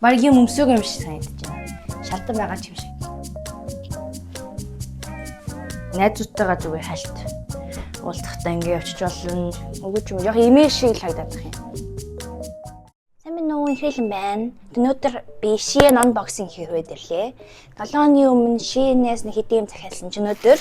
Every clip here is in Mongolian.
Бараг юм өмсөөг юм шиг санагдаж байна. Шалтан байгаа ч юм шиг. Найзуудтайгаа зүгээр хальт уулзахдаа ингэ явчих болно. Үгүй ч юм уу. Яг имэйл шиг л харагдаад байх юм. Сайн байна уу? Ихрэлэн байна. Өнөөдөр би Shein unboxing хийх үед ирлээ. 7 өдрийн өмнө Shein-ээс нэг хэдэн юм захиалсан чинь өнөөдөр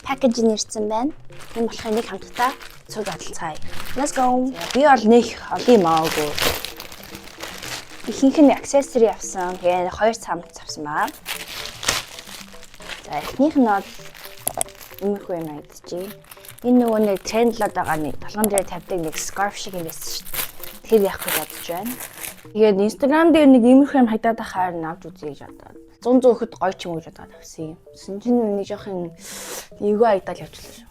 package нь ирсэн байна. Энэ болохоор нэг хамтдаа цуг адалцгаая. Let's go. Би бол нэг олон юм аагүй. Ихэнх нь accessory авсан. Тэгээ хоёр цамц авсан байна. За, эхнийх нь бол иймэрхүү юм харагдчихэв. Энэ нөгөө нэг трендлээд байгаа нэг толгон дээр тавьдаг нэг scarf шиг юм байсан шүү дээ. Тэр явах гэж бодож байна. Тэгээд Instagram дээр нэг иймэрхүү юм хайдаад ахаар нь авч үзье гэж бодоод. 100 100 өгөхөд гоё ч юм уу гэж бодоод авсан юм. Тэсэн чинь нэг жоохон эвгүй хайдаал явчихлаа шүү.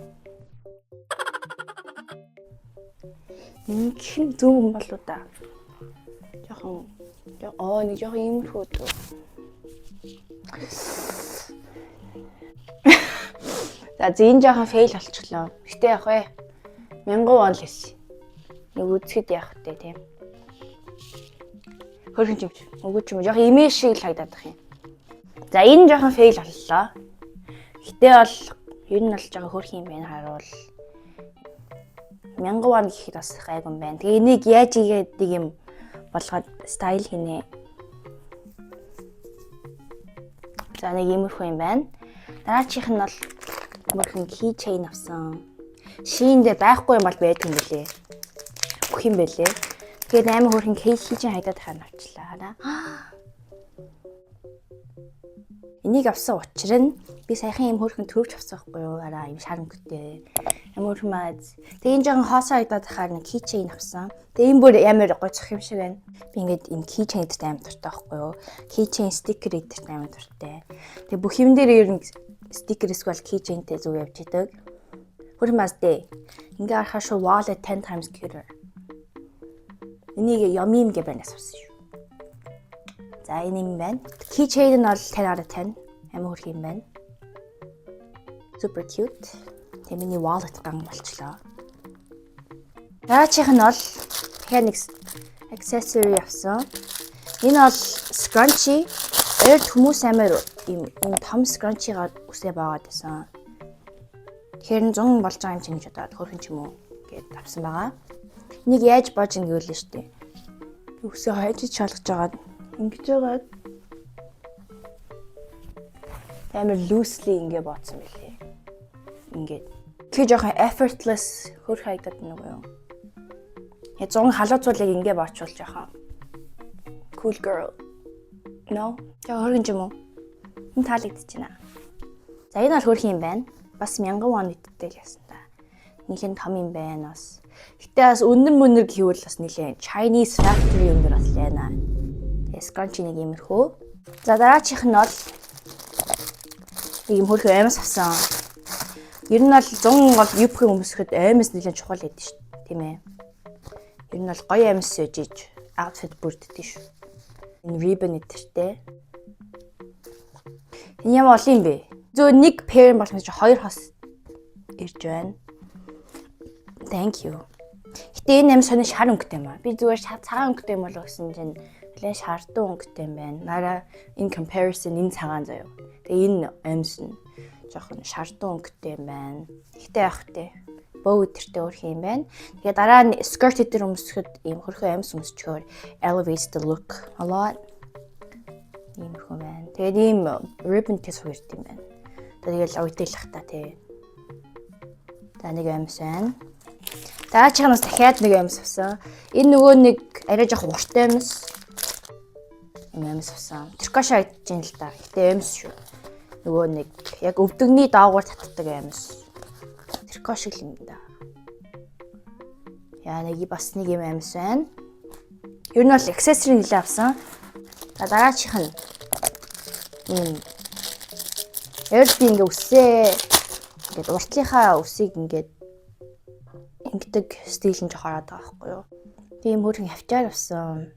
Ингэх нь зөв юм болоо да. Жохон оо нэг жохон иймэрхүү дүү. За, зин жоохон fail болчихлоо. Гэтэ яах вэ? 1000 вон л хэлсэн. Нэг үзэхэд яах вэ тийм. Хөрхөн чимч. Үгүй ч юм уу. Жоохон имэйл шиг л харагдаад байх юм. За, энэ жоохон fail боллоо. Гэтэ бол ер нь бол жоохон хөрх юм байна харуул. 1000 вон гэхэд бас гайгүй юм байна. Тэгээ энийг яаж игээд нэг юм болгоод style хийнэ. За, нэг иймэрхүү юм байна. Дараачих нь бол мөрхөн keychain авсан. Shein дээр байхгүй юм бол байдаг юм бэлээ. Бүх юм бэлээ. Тэгээд амар хөрхөн keychain хайдаад хаа авчлаа. Энийг авсан учир нь би саяхан юм хөрхөн төрөвч авсан байхгүй юу? Араа юм шар өнгөтэй. Амар хөрхөн мааз. Тэгээ энэ жоохон хоосоо хайдаад хахаар нэг keychain авсан. Тэгээ энэ бүр амар гоё цох юм шиг байна. Би ингээд энэ keychain эдэрт амар дуртай байхгүй юу? Keychain sticker эдэрт амар дуртай. Тэгээ бүх юм дээр ер нь стикер эсвэл keychain-тэй зүг явж идэг. Хөрхөн мааз дээ. Ингээ харахаар шүү wallet 10 times cuter. Энийг Yummy гэ брендээс авсан шүү. За, энэ юм байна. Keychain нь бол 10 out of 10. Амар хөөрхөн юм байна. Super cute. Тэгээ миний wallet ган болчлоо. Дараачих нь бол дахиад нэг accessory авсан. Энэ бол scrunchie. Ойрд хүмүүс амар ийм ийм том scrunchie-га үсээ баагаад байсан. Тэгэхээр 100 болж байгаа юм чинь гэж бодоод хөөрхөн ч юм уу гэд авсан байгаа. Энийг яаж боож ин гэвэл шүү дээ. Үсээ хойж шалгаж жагаад ингэж жагаад амар loosely ингэ боодсон байлээ. Ингээд. Тэгэхээр жоохон effortless хөөрхөн харагдаад байна уу юу? Я 100 халууцвал яг ингэ боочвол жоохон cool girl. No. Яг хөөрхөн ч юм уу? Энэ таалагдчихэв байна. За, энэ бол хөөрхөн юм байна. Бас 1000 вон нийттэй л ясан та. Нилээн том юм байна бас. Гэтэ бас үнэр мөнөр гэвэл бас нилээн Chinese factory өндөр бас лайна. Тэгээ scrunchie нэг иймэрхүү. За, дараачих нь бол нэг юм хөөрхөн аймас авсан. Ер нь бол 100 гол юбка өмсөхөд аймас нилээн чухал байдаг шүү дээ. Тийм ээ. Ер нь бол гоё аймас сойж иж outfit бүрддэг шүү. Энэ ribbon эдэртэй. Энэ ямар олон юм бэ? Зөө нэг pair болох юм чи хоёр хос ирж байна. Thank you. Гэтэ энэ аим сони шар өнгөтэй юм аа. Би зүгээр цагаан өнгөтэй юм болов гэсэн чинь нэлээд шардуу өнгөтэй юм байна. Нараа in comparison энэ цагаан заяа. Тэгээ энэ амьс нь жоохон шардуу өнгөтэй юм байна. Гэтэ яах вэ? Бөө өдөртэй өөр юм байна. Тэгээ дараа нь skirt дээр өмсөхөд ийм хөрхөн амьс өмсчөхөөр elevates the look a lot. Иймэрхүү байна. Тэгээд ийм ribbon-тэй суг ирд юм байна. Тэгэл уйдэлах та тий. За, нэг амьс байна. Дараачихнаас дахиад нэг амьс авсан. Энэ нөгөө нэг арай жоох урт амьс. Ийм амьс авсан. Тэркош айдж юм л да. Гэтэ амьс шүү. Нөгөө нэг яг өвдөгний доогуур татдаг амьс. Тэркош шиг л юм да. Яа, нэг бас нэг юм амьс байна. Ер нь бол accessory нэлээ авсан. За, дараачих нь ийм Ойр би ингээ үсээ ингээд уртлынхаа үсийг ингээд ингэдэг стил нь жоох ороод байгаа байхгүй юу. Тийм хөөрхөн хавчаар авсан.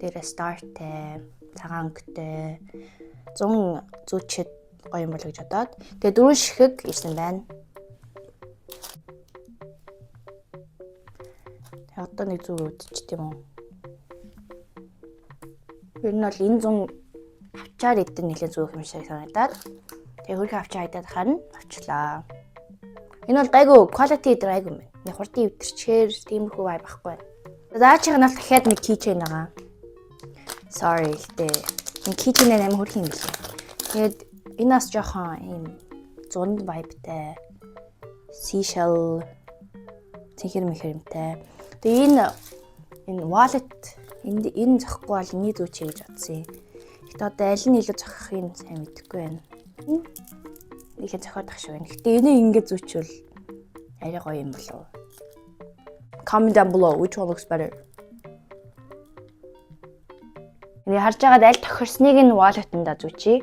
Дээрээ starтэй, цагаан өнгөтэй 100 зүүчэд гоё юм болоо гэж бодоод. Тэгээ дөрвөн ширхэг ирсэн байна. Тэгээ одоо нэг зүг үүдчих тийм үү. Ер нь бол энэ зун авчаар идэн нэлээд зөөх юм шиг санагдаад. Тэгээ хөрхөн авчаа хайдаад харна авчлаа. Энэ бол гайгүй quality дээр гайгүй юм байна. Нэг хурдан эвдэрчээр тиймэрхүү vibe байхгүй байна. Дараачих нь бол дахиад нэг keychain байгаа. Sorry гэтээ энэ keychain амар хөрхөн юм билээ. Тэгээд энэ бас жоохон ийм зунд vibe-тай. Seashell цэнхэр мэхэр юмтай. Тэгээ энэ wallet энд энэ зохгүй бол энэний зүүчээ гэж бодсон юм. Гэтэ одоо аль нь илүү зохихыг сайн мэдэхгүй байна. Нэг зохиод ах шиг байна. Гэтэ энийг ингэж зүүчвэл арай гоё юм болов. Comment down below which one looks better. Энийг харж байгаад аль тохирсныг нь wallet-ндаа зүүчээ.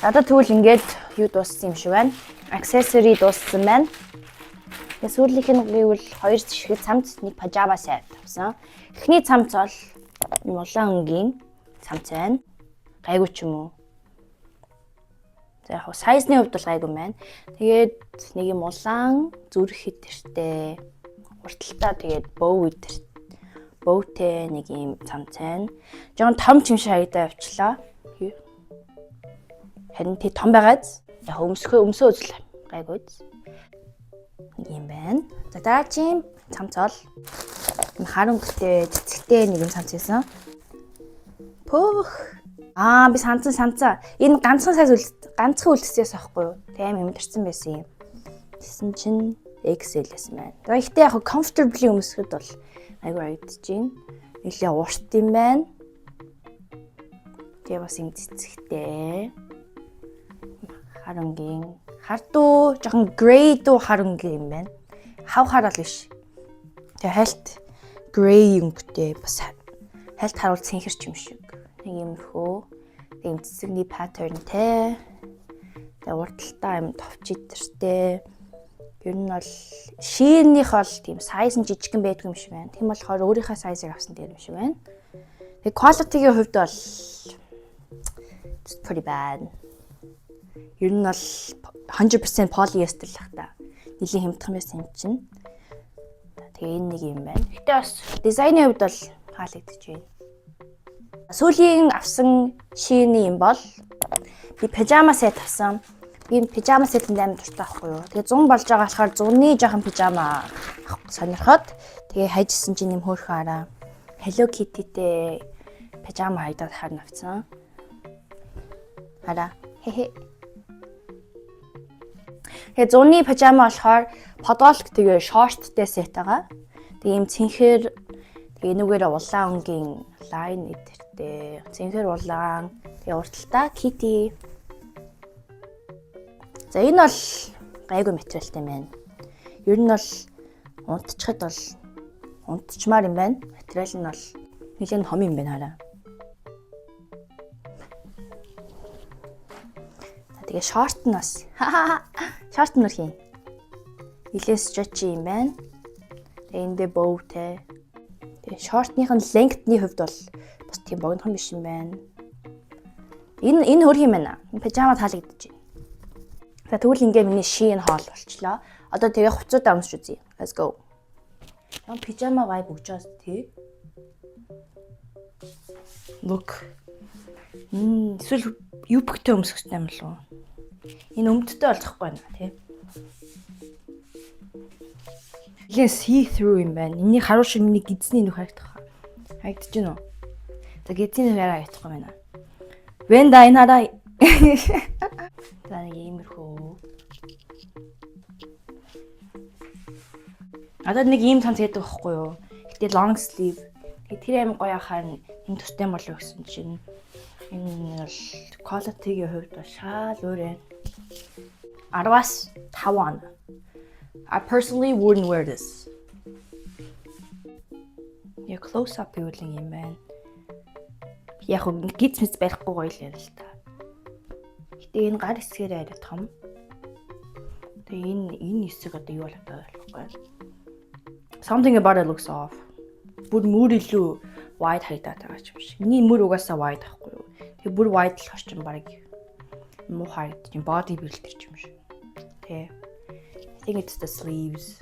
Одоо тэгвэл ингээд юу дууссан юм шиг байна. Accessory дууссан байна. Тэгээ сүүлийнх нь гэвэл хоёр зишгэл цамц, нэг пижама set авсан. Эхний цамц бол улаан өнгийн цамц байна. Гайгүй ч юм уу. За яг size ны хувьд бол гайгүй байна. Тэгээд нэг юм улаан зүрх хитэртэй урталтаа тэгээд bow идэр bow тэй нэг юм цамц байна. Жон том ч юм шиг харагдаа явчлаа. Харин тий том байгааз яг өмсөхөө өмсөө үзлээ. Гайгүй. Нэг юм байна. За дараагийн цамц бол энэ хар өнгөтэй цэцэгтэй нэг юм цамц байсан. Пөөх. Аа, би санацсан санацсан. Энэ ганцхан size ганцхан үлдсээс аахгүй юу? Тэг аим хэмдэрсэн байсан юм. Тэсэн чинь XL байсан байна. За ихтэй яг comfortably өмсөхөд бол айгүй харагдаж байна. Нилээ урт юм байна. Тэгээ бас юм цэцэгтэй. Хар өнгийн хардуу жоохон grey дуу хар өнгийн юм байна. Хав хар бол биш. Тэгээ хальт grey өнгөтэй, бас хальт харуул цэнхэрч юм шиг. Нэг юмрхөө. Тэгээ юм цэцэгний pattern тэй. Тэгээ урдталтаа юм товч идэртэй. Ер нь бол Shein-ийх бол тийм size нь жижигхэн байдаг юм шиг байна. Тийм болохоор өөрийнхөө size ыг авсан дээр юм шиг байна. Тэгээ quality-гийн хувьд бол it's pretty bad. Ер нь бол 100% polyester л ах та. Нилийн хямдхан байсан юм чинь. Тэгээ энэ нэг юм байна. Гэтэ бас дизайны хувьд бол таалагдчих байна. Сүүлийн авсан Shein-ий юм бол би пижама set авсан. Би пижама set энд амар дуртай байхгүй юу. Тэгээ 100 болж байгаа болохоор зуны жоохон пижама сонирхоод тэгээ хайжсэн чинь юм хөөрхөн араа Hello Kitty-тэй пижама хайдаад харна авсан. Хараа. Хехе. Тэгээ зуны пижама болохоор футболк тэгээ шорттой set байгаа. Тэгээ ийм цэнхэр, тэгээ энүүгээр улаан өнгийн line эдэртэй. Цэнхэр улаан. Тэгээ урталтаа Kitty. За энэ бол гайгүй материалтай байна. Ер нь бол унтчихад бол унтчмаар юм байна. Материал нь бол нэлээд хом юм байна, хараа. За тэгээ шорт нь бас шорт нь хин. Нилээ stretchy юм байна. Тэгээ эндээ bow тэй. Тэгээ шортных нь length-ний хувьд бол бас тийм богинохон биш юм байна. Энэ хөрх юм байна. Энэ пижама таалагдчих. За тэгвэл ингээ миний Shein haul болчлоо. Одоо тэгээ хувцуудаа өмсч үзье. Let's go. Яг пижама vibe өгч байгаа тий. Look. Эсвэл юбктэй өмсөх хэрэгтэй юм болов уу? Энэ өмдтэй болохгүй байна тий. Нилээн see through юм байна. Энэний харуул шиг миний гидсний нүх харагдах. Харагдаж байна уу? За гидсний нүх арай харагдахгүй байна. Венда, энэ хараа. За нэг иймэрхүү. Одоо нэг ийм цамц хийдэг байхгүй юу? Гэтэ long sleeve. Тэгээ тэр аим гоё ахаар энэ төстэй болов гэсэн чинь энэ бол quality-гийн хувьд бол шал өөр юм. 10-аас 5 он. I personally wouldn't wear this. Я close up гэвэл юм байна. Яг нь гиз мэс барихгүй гоё л юм л та. Гэтэ энэ гар хэсгээрээ арай том. Тэгээ энэ хэсэг одоо юу болоод байгаа болохгүй. Something about it looks off. Бүр мөр илүү wide харагдаад байгаа юм шиг. Миний мөр угаасаа wide байхгүй юу? Тэгээ бүр wide болохоор ч юм бараг муухай харагдаж, body builder юм шиг. Тэ. I think it's the sleeves.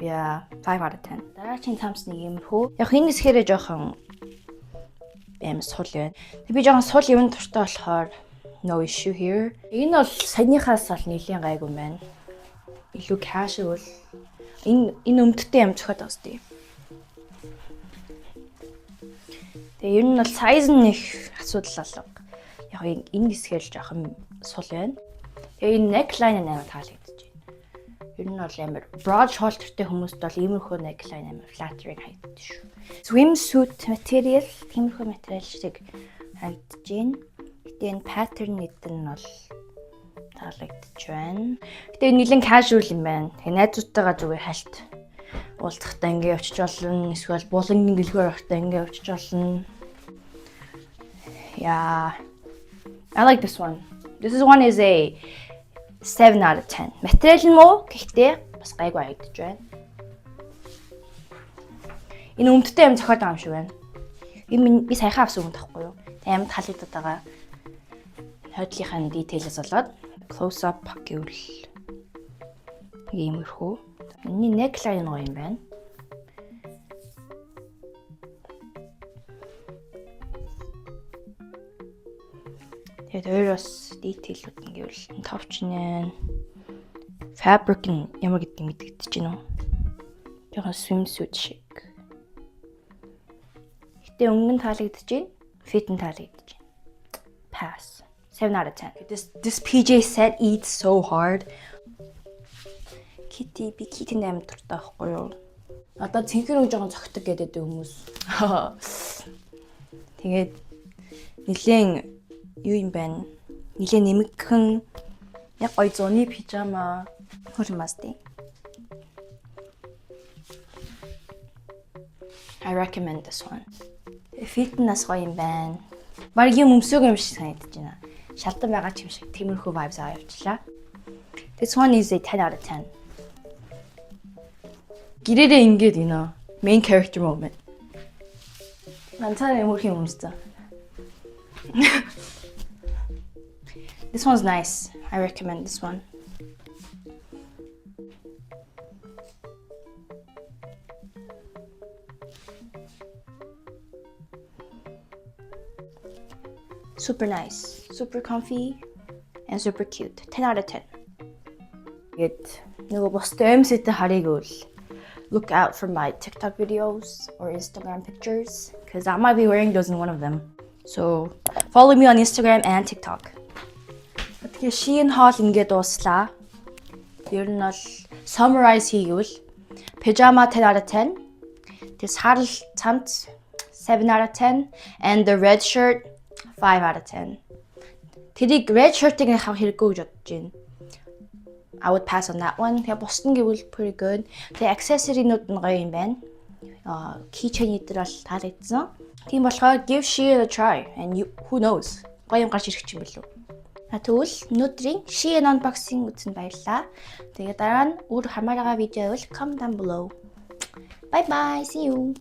Yeah, 5 out of 10. Дараагийн цамц нэг иймэрхүү. Яг энэ хэсгээрээ жоохон аим сул байна. Тэг би жоохон сул юм дуртай болохоор no issue here. Энэ бол саяныхаас бол нэлийн гайгүй юм байна. Илүү casual. Энэ өмдтэй юм зохиод байгаа сте. Тэгээ ер нь бол size нь их асуудал алга. Яг энэ хэсгээр л жоохон сул байна. Тэгээ энэ neckline нь амар таалагдчих байна. Ер нь бол амар broad shoulder-тэй хүмүүст бол иймэрхүү neckline амар flattering харагдаж шүү. Swimsuit material, тиймэрхүү материал шиг харагдаж байна. Гэтэ энэ pattern эдэн нь бол таалагдчих байна. Гэтэ энэ нэлээд casual юм байна. Тэгээ найзуудтайгаа зүгээр хальт уулзахдаа ингэ явчих болно. Эсвэл булангийн дэлгүүр орохдоо ингэ явчих болно. Yeah. I like this one. This is one is a 7 out of 10. Материал нь муу, гэхдээ бас гайгүй харагдаж байна. Энэ өмдтэй юм зохиод байгаа юм шиг байна. Энэ би саяхан авсан юм таахгүй юу? Тэг амар таалагдаад байгаа. Хойдлынхаа detail-ээс болоод close up гэвэл иймэрхүү. Энэний neckline гоё юм байна. Тэгээд өөр бас detail-үүд нь гэвэл товч нэ. Fabric нь ямар гэдгийг мэдэгдэж байна уу? Жохон swimsuit шиг. Гэтэ өнгө нь таалагдаж байна. Fit нь таалагдаж байна. Pass. 7 out of 10. This PJ set eats so hard. Kitty, би Kitty амар дуртай байхгүй юу? Одоо цэнхэр өнгө жоохон цогтөг гэдэг хүмүүс. Тэгээд нилээн юу юм бэ? Нилээн нэмэгхэн яг гоё зуны пижама хөрмасти. I recommend this one. Fit нь бас гоё юм байна. Бараг юм өмсөөг юм шиг санагдаж байна. Шалдан байгаа ч юм шиг тиймэрхүү vibes аваа явчлаа. This one is a 10 out of 10. Гэрээрээ ингээд main character moment. Ганцаараа юм хөрхийн өмссөн. This one's nice. I recommend this one. Super nice, super comfy and super cute. 10 out of 10. Тэгээд нөгөө бусд өмсөйтэй харыг үл look out for my TikTok videos or Instagram pictures because I might be wearing those in one of them. So follow me on Instagram and TikTok. Тэгэхээр Shein haul ингээд дууслаа. Ер нь бол summarize хийгээвэл pajama 10 out of 10. Тэгээ сарл цамц 7 out of 10 and the red shirt 5 out of 10. Тэрийг red shirt-ыг авах хэрэггүй гэж бодож байна. I would pass on that one. Тэгээ бусд нь гэвэл pretty good. Тэгээ accessory-нууд нь гоё юм байна. Keychain дээр бол таалагдсан. Тийм болохоор give Shein a try and you, who knows, гоё юм гарч ирэх юм билүү. А тэгвэл өнөөдрийн Shein unboxing үзсэнд баярлалаа. Тэгээ дараа нь өөр хамаараа видео байвал comment down below. Bye bye. See you.